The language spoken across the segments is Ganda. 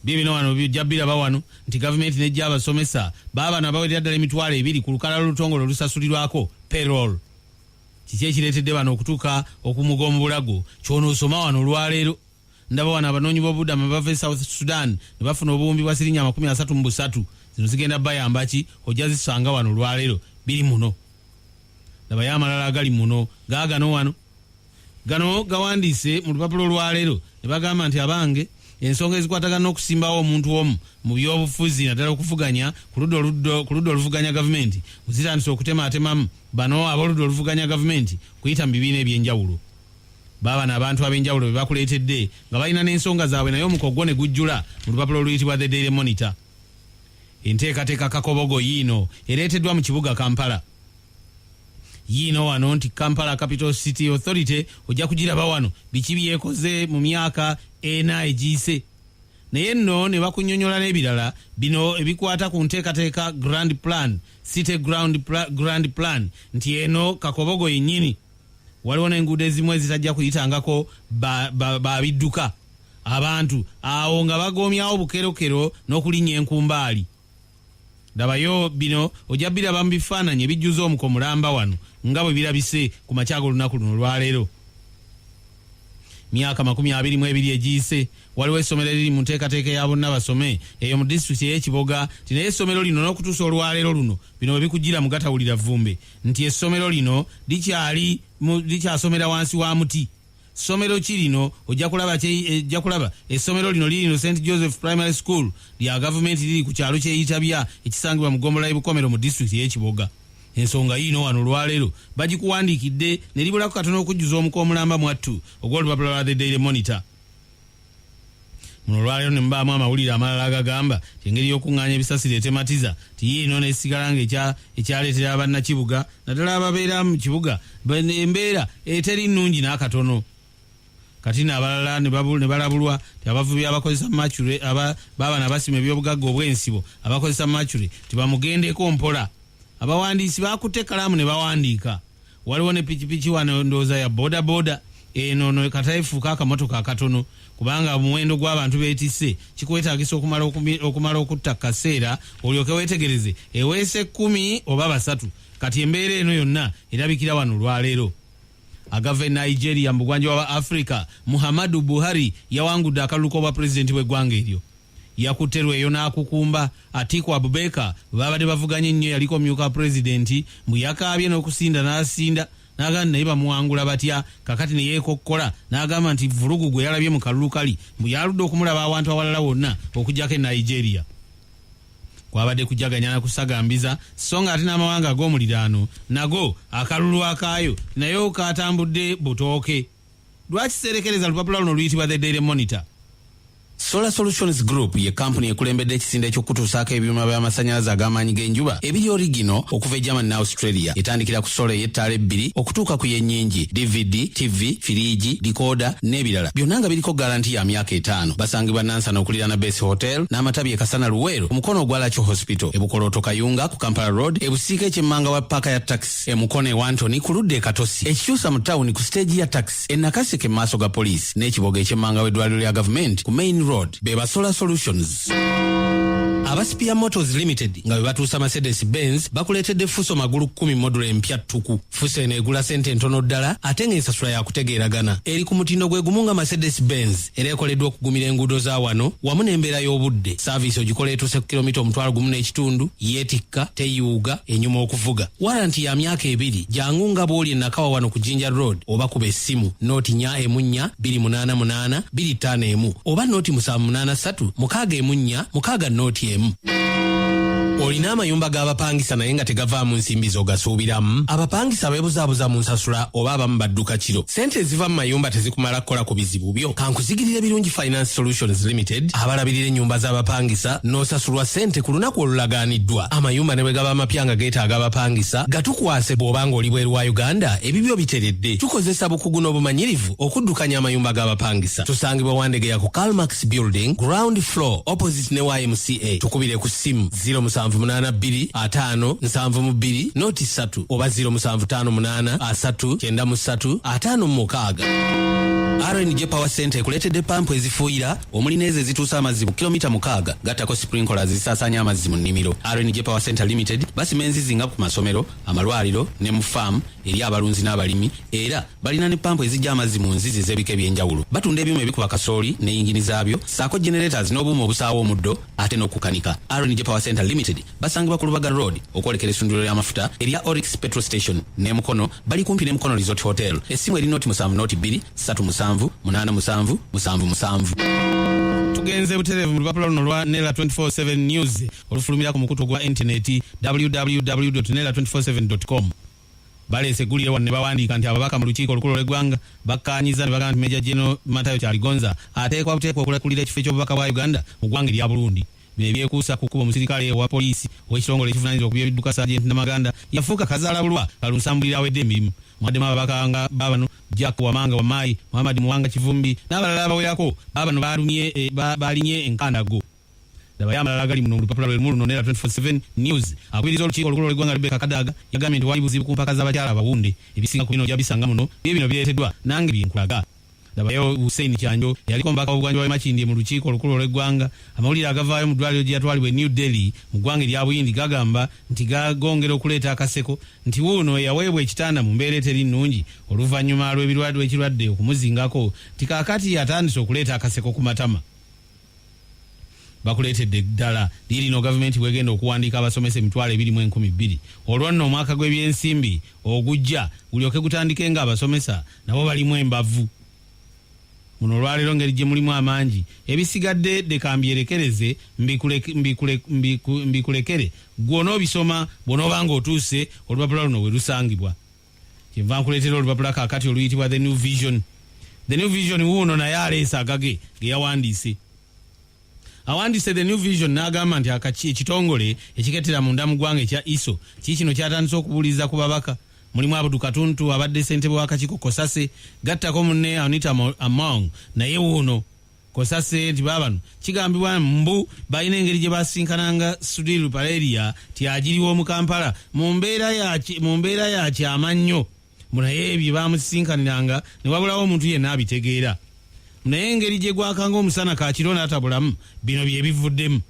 Bibino wano bijja biraba wano nti gavumenti nejja abasomesa baabano abawerera ddala 20,000 ku lukalala olutongole olusasulirwako payroll. Kiki ekireetedde bano okutuuka okumuga omubulago? Kyonoosoma wano olwaleero. Ndaba wano abanoonyi b'obubudamu abava e South Sudan ne bafuna obuwumbi bwa siringi 33. Zino zigenda bayamba ki? Ojja zisanga wano olwaleero, biri muno. Labayo amalala agali muno, gaagano wano. Gano gawandiise mu lupapula olwaleero ne bagamba nti abange ensonga ezikwatagana n'okusimbawo omuntu omu mu by'obufuzi naddala okuvuganya ku ludda oluvuganya gavumenti zitandise okutemaatemamu bano ab'oludda oluvuganya gavumenti kuyita mu bibiina eby'enjawulo. Baabano abantu ab'enjawulo be bakuleetedde nga balina n'ensonga zaabwe naye omuko gwo ne gujjula mu lupapula oluyitibwa The Daily Monitor. Enteekateeka Kakobogo yiino ereeteddwa mu kibuga Kampala. Yiino wano nti Kampala Capital City Authority ojja kugiraba wano biki byekoze mu myaka ena egiyise. Naye nno ne bakunnyonnyola n'ebirala bino ebikwata ku nteekateeka Grand Plan, City Grand Plan nti eno Kakobogo yennyini. Waliwo n'enguudo ezimu ezitajja kuyitangako babidduka abantu awo nga bagoomyawo bukerokero n'okulinnya enkumbaali. Labayo bino ojja biraba mu bifaananyi ebijjuza omuko mulamba wano nga bwe birabise ku makya g'olunaku luno olwaleero. Myaka 22 egiyise waliwo essomero eriri mu nteekateeka eya bonna basome eyo mu disitulikiti ey'e Kiboga nti naye essomero lino n'okutuusa olwaleero luno bino bwe bikujjira mu gatawulira vvumbe nti essomero lino likyasomera wansi wa muti. Ssomero ki lino? Ojja kulaba ojja kulaba essomero lino liri no St Joseph Primary School lya gavumenti liri ku kyalo ky'e Itabya ekisangibwa mu ggombolola y'e Bukomero mu disitulikiti ey'e Kiboga. Ensonga yiino wano olwaleero bagikuwandiikidde ne libulako katono okujjuza omuko omulamba mwattu ogw'olupapula lwa The Daily Monitor. Muno olwaleero ne mubaamu amawulire amalala agagamba nti engeri y'okuŋŋaanya ebisasiro etematiza nti yiino n'esigala nga ekyaleetera abannakibuga naddala ababeera mu kibuga embeera eteri nnungi n'akatono. Kati nno abalala ne balabulwa nti abavubi abakozesa mercury, baabano abasima ebyobugagga obw'ensibo abakozesa mercury nti bamugendeko mpola. Abawandiisi baakutte ekkalaamu ne bawandiika. Waliwo ne pikipiki wano ndowooza ya boda boda eno no kata efuuka akamotoka akatono kubanga omuwendo gw'abantu beetisse kikwetaagisa okumala okutta kaseera olyoke weetegereze eweese 10 oba 3. Kati embeera eno yonna erabikira wano olwaleero. Agava e Nigeria mu bugwanjuba bwa Africa, Muhammadu Buhari yawangudde akalulu k'obwa pulezidenti bw'eggwanga eryo. Yakutte lweyo n'akukumba Atiku Abubakar bwe baabadde bavuganye ennyo yaliko omumyuka wa pulezidenti mbu yakaabye n'okusinda n'asinda n'agamba nti naye bamuwangula batya. Kakati ne yeekokkola n'agamba nti vvulugu gwe yalabye mu kalulu kali mbu yaludde okumulaba awantu awalala wonna okuggyako e Nigeria. Kwabadde kujaganya na kusagambiza so nga ate n'amawanga ag'omuliraano nago akalulu akaayo nayo katambudde butooke. Lwaki seerekereza lupapula luno oluyitibwa The Daily Monitor? Solar Solutions Group ye kampuni ekulembedde ekisinde eky'okutuusaako ebyuma by'amasannyalaze ag'amaanyi g'enjuba ebiri origino okuva e Germany ne Australia. Etandikira ku sola ey'ettaala ebbiri okutuuka ku y'ennyingi, DVD, TV, firiigi, dikooda n'ebirala byonna nga biriko garanti ya myaka 5. Basangibwa Nansana okuliraana Base Hotel n'amatabi e Kasana Luweero ku mukono ogwa Lakyo Hospital, e Bukolooto Kayunga ku Kampala Road, e Busiika eky'emmanga wa paaka ya taxi, e Mukono e Wantoni ku ludda e Katosi, ekikyusa mu tawuni ku siteegi ya taxi, e Nakaseke mu maaso ga poliisi n'ekiboga eky'emmanga w'eddwaliro lya gavumenti ku Main Road. Be ba Solar Solutions. Aba Spear Motors Limited nga bwe batuusa Mercedes Benz bakuleetedde Fuso magulu 10 modulo empya ttuku. Fuso eno egula sente entono ddala ate ng'ensasula ya kutegeeragana. Eri ku mutindo gwe gumu nga Mercedes Benz era ekoleddwa okugumira enguudo za wano wamu n'embeera y'obudde. Saaviisi ogikola etuuse ku kilomita 1500, yeetikka, teyuuga, enyuma okuvuga. Waranti ya myaka 2. Jangu nga bw'oli e Nakawa wano ku Jinja Road oba kuba essimu 0 4 1 4 2 8 8 2 5 1 oba 0 7 8 3 6 1 4 6 0 1. Olina amayumba g'abapangisa naye nga tegavaamu nsimbi z'ogasuubiramu? Abapangisa beebuzaabuza mu nsasula oba abamu badduka kiro. Ssente eziva mu mayumba tezikumala kukola ku bizibu byo. Kankuzigirire Birungi Finance Solutions Limited abalabirira ennyumba z'abapangisa n'osasulwa ssente ku lunaku olulagaaniddwa. Amayumba ne bwe gaba amapya nga geetaaga abapangisa, gatukwase bw'oba ng'oli bweru wa Uganda ebibyo biteredde. Tukozesa bukugu n'obumanyirivu okuddukanya amayumba g'abapangisa. Tusangibwa Wandegeya ku Karl Marx Building, ground floor, opposite ne YMCA. Tukubire ku ssimu 0782 5 72 0 3 oba 0758 30 93 56. RNJ Power Center ekuleetedde pampu ezifuuyira omuli n'ezo ezituusa amazzi ku kilomita 6, gattako sprinklers ezisaasaanya amazzi mu nnimiro. RNJ Power Center Limited basima enzizi nga ku masomero, amalwaliro ne mu faamu eri abalunzi n'abalimi, era balina ne pampu ezijja amazzi mu nzizi ez'ebika eby'enjawulo. Batunda ebyuma ebikuba kasooli ne yingini zaabyo, ssaako generators n'obuuma obusaawa omuddo ate n'okukanika. RNJ Power Center Limited basangibwa ku Lubaga Road okwolekera essundiro ly'amafuta erya Oryx Petrol Station ne Mukono, bali kumpi ne Mukono Resort Hotel. Essimu eri 070 2 37 87 77. Tugenze butereevu mu lupapula luno lwa Nela 24/7 News olufulumira ku mukutu gwa intaneti www.nela247.com. Baleese eggulire wano ne bawandiika nti ababaka mu lukiiko olukulu olw'eggwanga bakkaanyiza ne bagamba nti Major General Matayo Kyaligonza ateekwa buteekwa okulekulira ekifo eky'obubaka bwa Uganda mu ggwanga erya Burundi. Bino ebyekuusa ku kkuba omusirikale owa poliisi ow'ekitongole ekivunaanyizibwa ku by'ebidduka Sergeant Namaganda yafuuka kazaalabulwa kalunsambulira awedde emirimu. Mwaddemu ababaka nga baabano Jack Wamanga Wamai, Muhammad Muwanga Kivumbi n'abalala abawerako. Baabano baalumye baalinye enkandago. Labayo amalala agali muno mu lupapula lwe lumu luno Nera 24/7 News. Akubiriza olukiiko olukulu olw'eggwanga Rebecca Kadaga yagambye nti wali buzibu ku mpaka z'abakyala abawunde. Ebisinga ku bino ojja bisanga muno, bye bino bireeteddwa nange bye nkulaga. Labayo Hussein Kyanjo yaliko omubaka w'obugwanjuba bw'e Makindye mu lukiiko olukulu olw'eggwanga. Amawulire agavaayo mu ddwaliro gye yatwalibwa e New Delhi mu ggwanga erya Buyindi gagamba nti gongera okuleeta akaseko nti wuuno eyaweebwa ekitanda mu mbeera eteri nnungi oluvannyuma lw'ebirwadde ekirwadde okumuzingako nti kaakati atandise okuleeta akaseko ku matama. Bakuleetedde ddala liirino gavumenti bwegenda okuwandiika abasomesa 22,000, olwo nno omwaka gw'ebyensimbi ogujja gulyoke gutandike nga abasomesa nabo balimu embavu. Muno olwaleero ngeri gye mulimu amangi, ebisigadde leka mbyerekereze mbikulekere ggwe onoobisoma bw'onooba ng'otuuse olupapula luno we lusangibwa. Kyenva nkuleetera olupapula kaakati oluyitibwa The New Vision. The New Vision wuuno naye aleese agage ge yawandiise. Awandiise The New Vision n'agamba nti ekitongole ekikettera munda mu ggwanga ekya ISO kiikino kyatandise okubuuliriza ku babaka. Mulimu Abudu Katuntu abadde ssentebe w'akakiiko Kosase, gattako munne Anita Among naye wuuno Kosase nti baabano kigambibwa mbu balina engeri gye basinkananga Sudhir Ruparelia nti agiriwo mu Kampala mu mbeera ya kyama nnyo, mbu naye bye bamusisinkaniranga ne wabulawo omuntu yenna abitegeera. Naye engeri gye gwakanga omusana kakiro n'atabulamu, bino bye bivuddemu.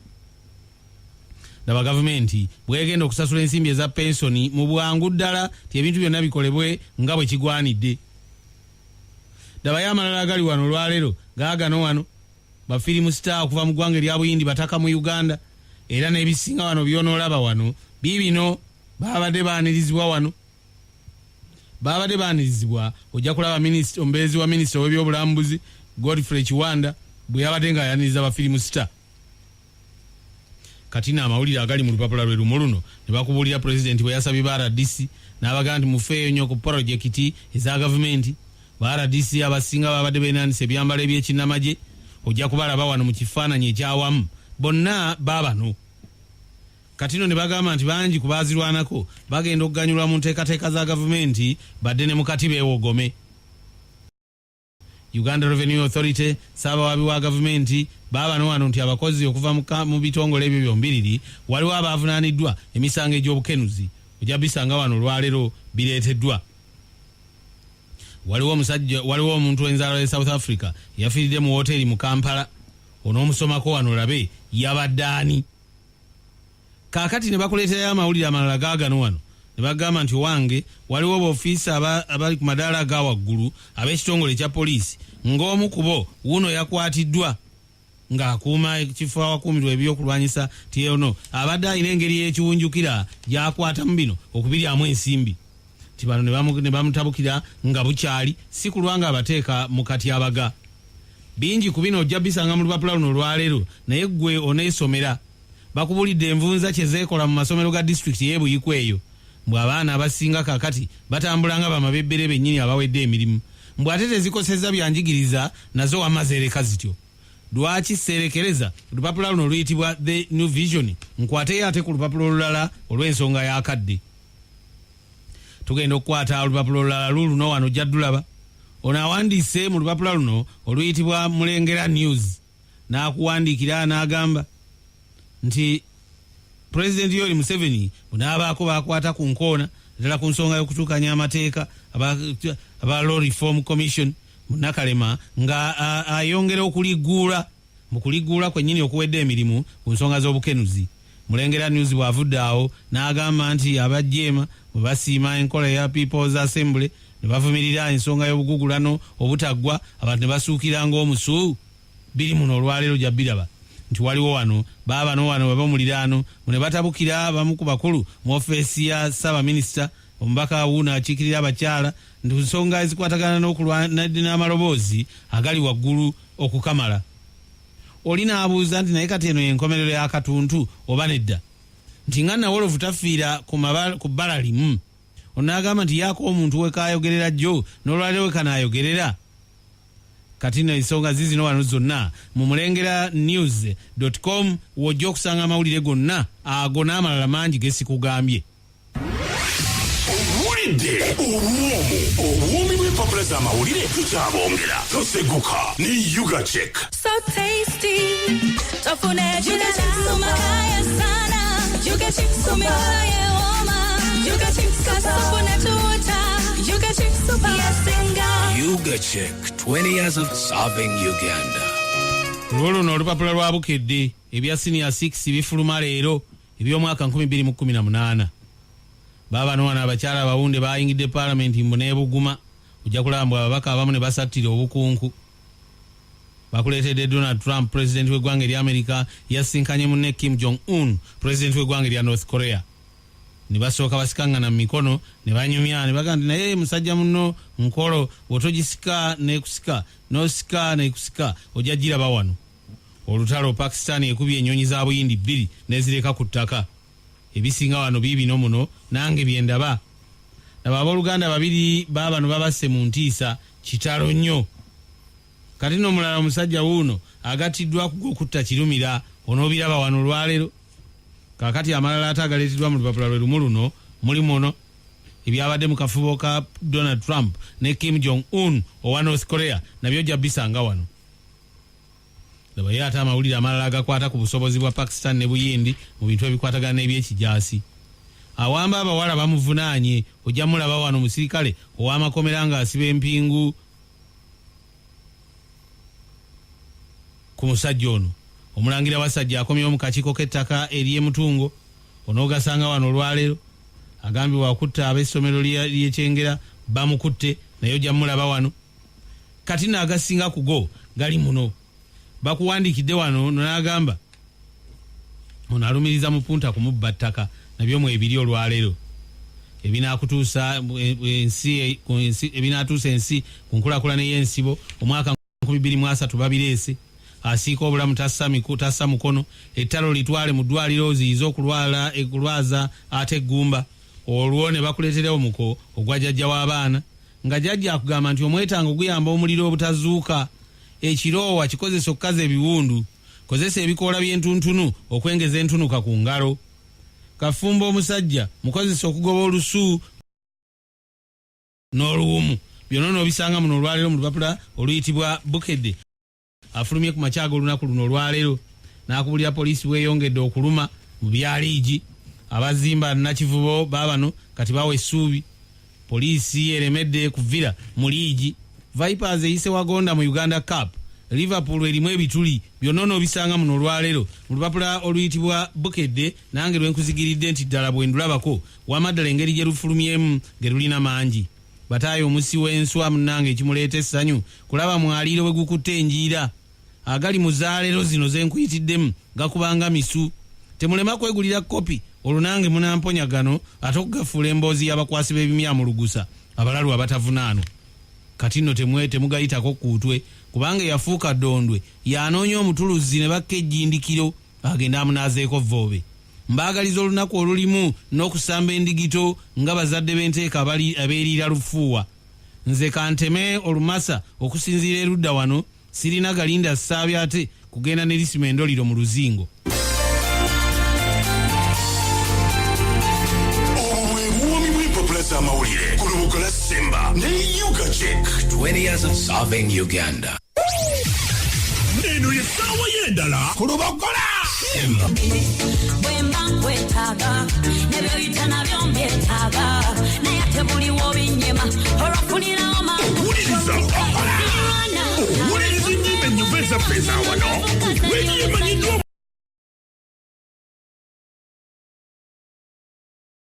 Laba gavumenti bw'egenda okusasula ensimbi eza pensoni mu bwangu ddala nti ebintu byonna bikolebwe nga bwe kigwanidde. Labayo amalala agali wano olwaleero gaagano wano bafirimu star okuva mu ggwanga erya Buyindi bataka mu Uganda, era n'ebisinga wano by'onoolaba wano biibino babadde baanirizibwa wano. Babadde baanirizibwa, ojja kulaba omubeezi wa minisita ow'ebyobulambuzi Godfrey Kiwanda bwe yabadde ng'ayaniriza bafirimu star. Kati nno amawulire agali mu lupapula lwe lumu luno ne bakubuulira pulezidenti bwe yasabye ba RDC n'abagamba nti mufeeyo nnyo ku polojekiti eza gavumenti. Ba RDC abasinga babadde beenandisa ebyambalo eby'ekinnamagye, ojja kubalaba wano mu kifaananyi ekyawamu bonna baabano. Kati nno ne bagamba nti bangi ku baazirwanako bagenda okuganyulwa mu nteekateeka za gavumenti badde ne mu kati beewogome. Uganda Revenue Authority, ssaabawaabi wa gavumenti baabano wano nti abakozi okuva mu bitongole ebyo byombiriri waliwo abaavunaaniddwa emisango egy'obukenuzi, ojja bisanga wano olwaleero bireeteddwa. Waliwo omusajja, waliwo omuntu enzaalwa ye South Africa yafiiridde mu woteeri mu Kampala, onoomusomako wano olabe yabadde ani. Kaakati ne bakuleeterayo amawulire amalala gaagano wano ne bagamba nti owange waliwo boofiisa abali ku madaala aga waggulu ab'ekitongole ekya poliisi ng'omu ku bo wuuno yakwatiddwa ng'akuuma ekifo awakuumirwa ebyokulwanyisa nti ono abadde alina engeri y'ekiwunjukira gy'akwatamu bino okubiryamu ensimbi nti bano ne bamutabukira nga bukyali si kulwa ng'abateeka mu katyabaga. Bingi ku bino ojja bisanga mu lupapula luno olwaleero, naye ggwe oneesomera. Bakubulidde envunza kye zeekola mu masomero ga disitulikiti y'e Buikwe eyo. Mbu abaana abasinga kaakati batambula nga bamabebbere bennyini abawedde emirimu. Mbu ate tezikosezza byanjigiriza nazo wamma zeereka zityo. Lwaki seerekereza lupapula luno oluyitibwa The New Vision nkwateyo ate ku lupapula olulala olw'ensonga y'akadde. Tugenda okukwata olupapula olulala luuluno wano ojja ddulaba. Ono awandiise mu lupapula luno oluyitibwa Mulengera News n'akuwandiikira n'agamba nti Pulezidenti Yoweri Museveni bw'anaabaako baakwata ku nkoona ddala ku nsonga y'okutuukanya amateeka aba Law Reform Commission, Nakalema nga ayongera okuligguula mu kuligguula kwennyini okuwedde emirimu ku nsonga z'obukenuzi. Mulengera News bw'avudde awo n'agamba nti aba JEEMA bwe basiima enkola eya People's Assembly ne bavumirira ensonga y'obugugulano obutaggwa, abantu ne basuukira ng'omusu. Biri muno olwaleero ojja biraba nti waliwo wano baabano wano ab'omuliraano ne batabukira abamu ku bakulu mu ofeesi ya Ssaabaminisita, omubaka wuuno akiikirira abakyala, nti ku nsonga ezikwatagana n'amaloboozi agali waggulu okukamala. Oli n'abuuza nti naye kati eno y'enkomerero ya Katuntu oba nedda, nti nga Nawolovu tafiira ku bbala limu. Ono n'agamba nti yaako omuntu we kaayogerera jjo n'olwaleero we kanaayogerera. Kati nno ensonga zizino wano zonna mu Mulengera News com w'ojja okusanga amawulire gonna ago n'amalala mangi ge sikugambye. Owulidde obuwoomu, obuwoomi bw'empapula z'amawulire tukyabongera. Toseguka ne Ugachek. So tasty. Tofune Yuga chips umakaya sana. Yuga chips umakaya oma. Yuga chips kasupu na tuta. Yuga chips super yasinga. Yuga Chick, 20 years of serving Uganda. Olwo luno olupapula lwa Bukedde, ebya senior 6 bifuluma leero eby'omwaka 2018. Baabano wano abakyala abawunde bayingidde paalamenti mbu n'ebuguma, ojja kulaba mbu ababaka abamu ne basattira obukunku. Bakuleetedde Donald Trump, pulezidenti w'eggwanga erya Amerika, yasinkanye munne Kim Jong Un, pulezidenti w'eggwanga erya North Korea, ne basooka basikaŋŋana mu mikono ne banyumya ne bagamba nti naye musajja munno nkolo bw'otogisika nekusika n'osika nekusika ojja giraba wano. Olutalo, Pakistan ekubye ennyonyi za Buyindi bbiri nezireka ku ttaka. Ebisinga wano biibino muno nange byendaba. Laba abooluganda babiri baabano babasse mu ntiisa, kitalo nnyo. Kati nno omulala omusajja wuuno agattiddwa ku gw'okutta Kirumira, onoobiraba wano olwaleero. Kaakati amalala ate agaleeteddwa mu lupapula lwe lumu luno muli muno ebyabadde mu kafubo ka Donald Trump ne Kim Jong Un owa North Korea, nabyo ojja bisanga wano. Labayo ate amawulire amalala agakwata ku busobozi bwa Pakistan ne Buyindi mu bintu ebikwatagana n'ebyekijaasi. Awamba abawala bamuvunaanye, ojja mulaba wano omusirikale ow'amakomera ng'asiba empingu ku musajja ono. Omulangira Wasajja akomyewo mu kakiiko k'ettaka ery'e Mutungo, onoogasanga wano olwaleero. Agambibwa okutta ab'essomero ly'e Kyengera bamukutte, naye ojja mulaba wano. Kati naagasinga kugo gali muno bakuwandiikidde wano n'agamba ono alumiriza mupunta kumubba ttaka, nabyo mwebiri olwaleero. Ebinakutuusa ensi ku ensi, ebinaatuusa ensi ku nkulaakulana ey'ensibo omwaka 2030 babireese. Asiika obulamu tassa mukono, ettalo litwale mu ddwaliro oziyize okulwala okulwaza ate eggumba. Olwo ne bakuleetera omuko ogwa jjajja w'abaana, nga jjajja akugamba nti omwetango guyamba omuliro obutazuuka, ekiroowa kikozesa okukaza ebiwundu, kozesa ebikoola by'entuntunu okwengeza entunuka ku ngalo, kafumba omusajja mukozesa okugoba olusu n'oluwumu. Byonna n'obisanga muno olwaleero mu lupapula oluyitibwa Bukedde afulumye ku makya ag'olunaku luno olwaleero. N'akubulira poliisi bweyongedde okuluma mu bya liigi, abazimba Nakivubo baabano kati bawa essuubi, poliisi eremedde kuvira mu liigi, Vipers eyise Wagonda mu Uganda Cup, Liverpool erimu ebituli. Byonna onoobisanga muno olwaleero mu lupapula oluyitibwa Bukedde, nange lwenkuzigiridde nti ddala bwe ndulabako wamaddala engeri gye lufulumyemu ge lulina mangi. Bataayo omusi w'enswa munnange ekimuleeta essanyu kulaba mwaliiro bwe gukutte enjiira. Agali mu zaalero zino zenkuyitiddemu gakubanga misu. Temulema kwegulira kopi, olwo nange munamponya gano ate okugafuula emboozi y'abakwasi b'ebimyamulugusa abalalu abatavunaanwa. Kati nno temugayitako kuutwe, kubanga eyafuuka ddondwe yanoonya omutuluzi ne bakka ejjindikiro agende amunaazeeko vvoobe. Mbaagaliza olunaku olulimu n'okusamba endigito nga bazadde b'enteeka abeeriira lufuuwa. Nze kanteme olumasa okusinziira erudda wano, sirina galinda ssaabya ate kugenda ne lisima endoliro mu luzingo. Obwo bwe buwoomi bw'empapula z'amawulire ku Lubukola Simba ne Ugachek. 20 years of serving Uganda. Eno ye ssaawa y'endala ku Lubogola Simba. Bwemba nkwetaaga nebyoyita nabyo mbyetaaga, naye ate buliwo binyema olwofunirawo mangu. Owuliriza Lubogola. Owuliriza ennyimba ennyuvu ezaffe eza wano ku Radio.